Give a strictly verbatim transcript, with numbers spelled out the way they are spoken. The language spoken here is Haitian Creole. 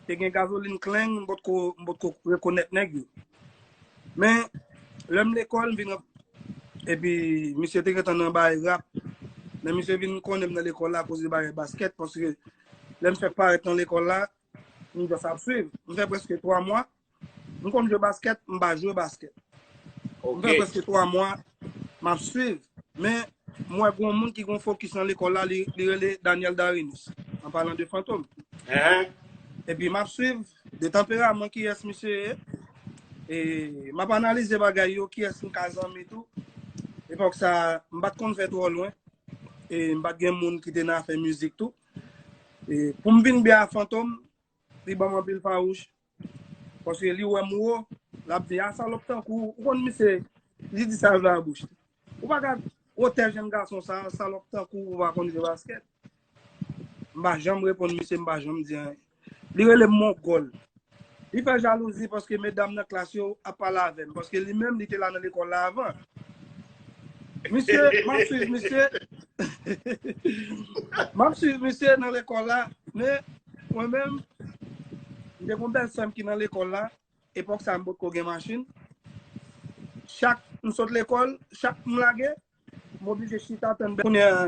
te gen gazolin kleng, m potko, m potko rekonèt nèg yo. Men, lè m lekòl, m vin, epi misye te gentan nan bay rap. Men misye vin konnen m nan lekòl la akoz de bagay baskèt, paske lè m fèk parèt nan lekòl la, m just ap swiv. M fè prèske twa mwa, m konn jwe baskèt, m pa jwe baskèt. M fè prèske twa mwa, m ap swiv. Men, m wè gon moun ki gon fokis nan lekòl la, li, li rele Daniel Darinus, an palan de Fantom. Epi m ap swiv de tanperaman kiyès misye ye. E m ap analize bagay yo, kiyès m ka zanmi tou. Epòk sa, m pa t konn fè twò lwen. E m pa t gen moun ki te nan afè mizik tou. E pou m vin byen a Fantom, li ban m anpil fawouch. Paske li wè m wo, l ap di, "A, salòp tankou w." Ou konn misye, li di sa l vle a bouch li. Ou pa ka wotè jèn gason sa, salòp tankou w, ou pa konn jwe baskèt. M pa janm reponn misye, m pa janm di anyen. Li rele m Mongòl. Li fè jalouzi paske medam nan klas yo ap pale avè m, paske li menm li te la nan lekòl la avan. Misye, m ap swiv misye. M ap swiv misye nan lekòl la, men mwen menm, m te gon bèl sè m ki nan lekòl la, epòk sa m potko gen machin. Chak m sot lekòl, chak m lage, m oblije chita tann bèl. Kounye a,